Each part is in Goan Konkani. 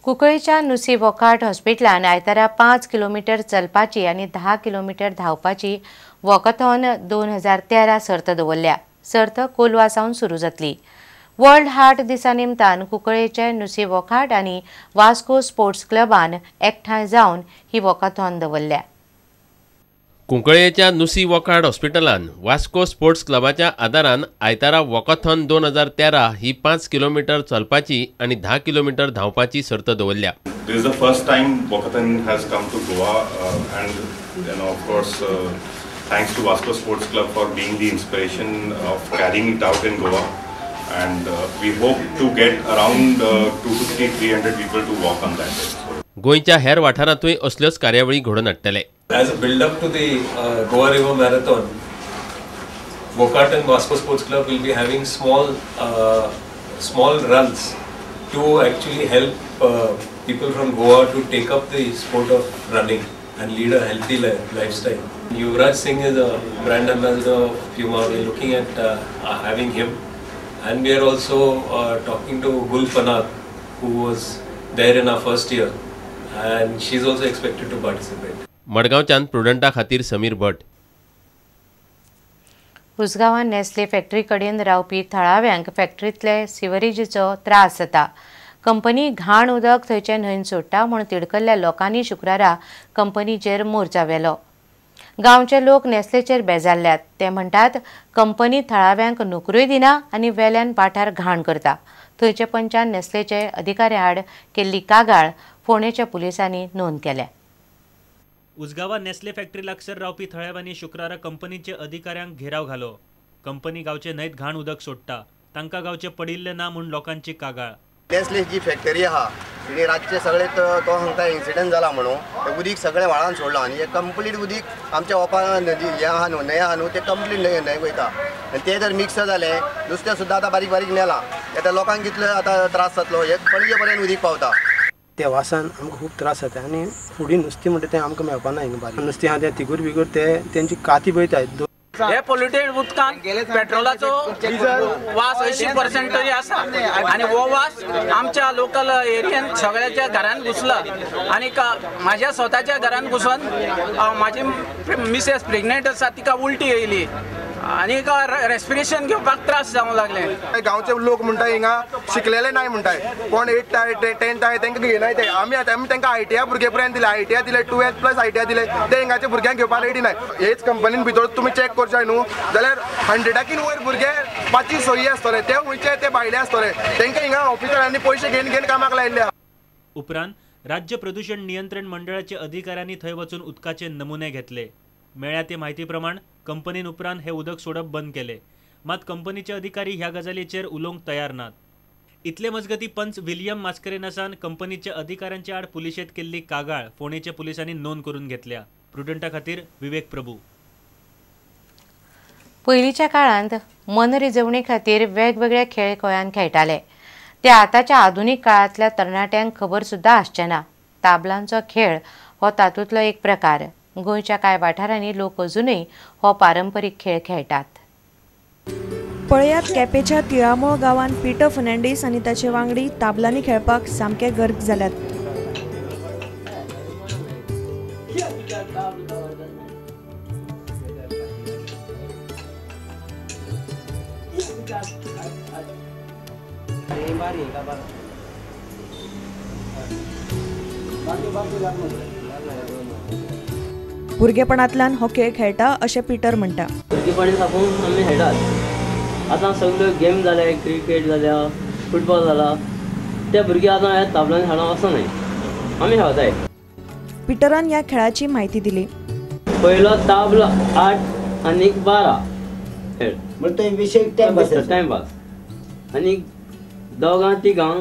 कुंकळीच्या नुसी वॉकहार्ट हॉस्पिटलान आयतारा 5 किलोमीटर चलपाची आनी 10 किलोमीटर धांवपाची वॉकाथॉन 2013 सर्त दवरल्या. सर्त कोलवा सावन सुरू जातली. वर्ल्ड हार्ट दिसा निमतान कुंकळेचे नुसी वॉकहार्ट आनी वास्को स्पोर्ट्स क्लबान एकठांय जावन ही वॉकाथॉन दवरल्या. कुंकळेच्या नुसी वॉकहार्ट हॉस्पिटलान वास्को स्पोर्ट्स क्लबाच्या आदारान आयतारा वॉकाथॉन 2013 ही 5 किलोमीटर चलपाची आनी 10 किलोमीटर धांवपाची सर्त दवरल्या. This is the first time walkathon has come to Goa and you know, of course, thanks to Vasco Sports Club for being the inspiration of carrying it out in Goa, and we hope to get around 250-300 people to walk on that day. गोंयच्या हेर वाठारांतूय असल्योच कार्यावळी घडोवन हाडटले. As a build up to the Goa River Marathon, Wockhardt and Vasco Sports Club will be having small runs to actually help people from Goa to take up the sport of running and lead a healthy lifestyle. Yuvraj Singh is a brand ambassador of Puma. We are looking at having him, and we are also talking to Gul Panag, who was there in our first year, and she is also expected to participate. मडगांवच्यान प्रुडंटा खातीर समीर भट. उसगांवान नेस्ले फॅक्टरी कडेन रावपी थळाव्यांक फॅक्टरींतले सिवरेजीचो त्रास जाता. कंपनी घाण उदक थंयचे न्हंयन सोडटा म्हूण तिडकल्ल्या लोकांनी शुक्रारा कंपनीचेर मोर्चा व्हेलो. गांवचे लोक नेस्लेचेर बेजारल्यात. ते म्हणटात कंपनी थळाव्यांक नोकऱ्योय दिना आनी वेल्यान वाठार घाण करता. थंयचे पंचान नेस्लेचे अधिकाऱ्या आड केल्ली कागाळ फोंडेच्या पुलिसांनी नोंद केल्या. उसगांवा नेस्ले फॅक्टरी लागसर रावपी थळाव्यांनी शुक्रारा कंपनीचे अधिकाऱ्यांक घेराव घालो. कंपनी गांवचे न्हंयत घाण उदक सोडटा, तांकां गांवचे पडिल्ले ना म्हूण लोकांची कागाळ. नेस्ले जी फॅक्टरी आहा तिणी रातचे सगळे तो सांगता इन्सिडंट जाला म्हणून ते उदीक सगळें व्हाळान सोडलां आनी हें कंप्लीट उदीक आमच्या ओपा नदी हें आहा न्हू, न्हंय आहा न्हू, तें कंप्लीट न्हंय वयता आनी तें जर मिक्स जालें नुस्तें सुद्दां आतां बारीक बारीक मेलां. आतां लोकांक कितलो आतां त्रास जातलो, हे पणजे पर्यंत उदीक पावता. त्या वासान आमकां खूब त्रास जाता आनी फुडें नुस्तें म्हणटा तें आमकां मेळपा ना. हिंगा बारीक नुस्तें आहा तें तिगूर बिगूर ते तेंची काती पळयतात. हे पोल्युटेड उदकांत पेट्रोलाचो वास 80% तरी आसा आनी हो वास आमच्या लोकल एरियन सगळ्याच्या घरान घुसला आनी म्हाज्या स्वताच्या घरान घुसून म्हाजी मिसेस प्रेग्नेंट आसा तिका उलटी येयली आनी रेस्पिरेशन घेवपाक त्रास जावंक लागले. गांवचे लोक म्हणटा हिंगा शिकलेले नाय म्हणटाय, कोण 8th आहे 10th आहे तांकां घेनाय ते. आमी तांकां आयटीआय भुरगे पर्यंत दिले, आयटीआय दिले, 12th plus ITI दिले, ते हिंगाचे भुरग्यांक घेवपाक रेडी नाय. हेच कंपनीन भितर तुमी चॅक करचे न्हू जाल्यार 100 वयर भुरगे 5 6 आसतले, ते वयचे ते भायले आसतले, तांकां हिंगा ऑफिसरांनी पयशे घेवन घेवन कामाक लायिल्ले. उपरांत राज्य प्रदूषण नियंत्रण मंडळाच्या अधिकाऱ्यांनी थंय वचून उदकाचे नमुने घेतले. मेळ्ळ्या ते म्हायती प्रमाण कंपनीन उपरांत हे उदक सोडप बंद केले. मात कंपनीचे अधिकारी ह्या गजालीचेर उलोवंक तयार नात. इतले मजगती पंच विलियम मास्करेनासान कंपनीच्या अधिकाऱ्यांच्या आड पुलिशेंत केल्ली कागाळ फोंडेच्या पुलिसांनी नोंद करून घेतल्या. प्रुडंटा खातीर विवेक प्रभू. पयलींच्या काळांत मनरिजवणे खातीर वेगवेगळे खेळ गोंयांत खेळटाले. ते आतांच्या आधुनीक काळांतल्या तरणाट्यांक खबर सुद्दां आसचे ना. ताबलांचो खेळ हो तातूंतलो एक प्रकार. गोंयच्या कांय वाठारांनी लोक अजूनय हो पारंपरीक खेळ खेळटात. पळयात केपेच्या तिळामोळ गांवांत पीटर फर्नांडीस आनी ताचे वांगडी ताबलांनी खेळपाक सामके गर्क जाल्यात. भुरगेपणांतल्यान हो खेळ खेळटा अशें पीटर म्हणटा. भुरगेपणी साकून आमी खेळटात. आतां सगळ्यो गेम जाले, क्रिकेट जाल्या, फुटबॉल जाला, ते भुरगे आतां ह्या ताबलांनी खेळोंक वचनाय, आमी खेळताय. पीटरान ह्या खेळाची म्हायती दिली. पयलो ताबलो 8 आनी 12 खेळ म्हणजे टायमपास आनी 2 तिगां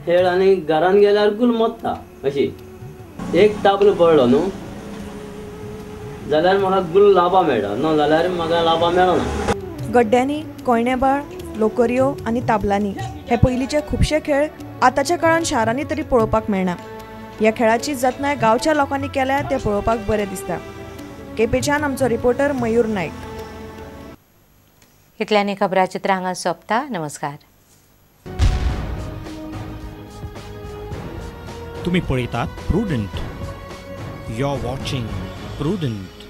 खेळ आनी घरान गेल्यार गुल मोडटा. अशी एक ताबलो पडलो न्हू जाल्यार म्हाका गुल लाभा मेळटा, ना जाल्यार म्हाका लाभा मेळना. गड्ड्यांनी, कोयणेबाळ, लोकरयो आनी ताबलांनी हे पयलींचे खुबशे खेळ आतांच्या काळान शारांनी तरी पळोवपाक मेळना. ह्या खेळाची जतनाय गांवच्या लोकांनी केल्या तें पळोवपाक बरें दिसता. केपेच्यान आमचो रिपोर्टर मयूर नायक. इतल्यानी खबराचित्र हांगा सोंपता. नमस्कार. तुम्ही पळयतात Prudent. You are watching Prudent.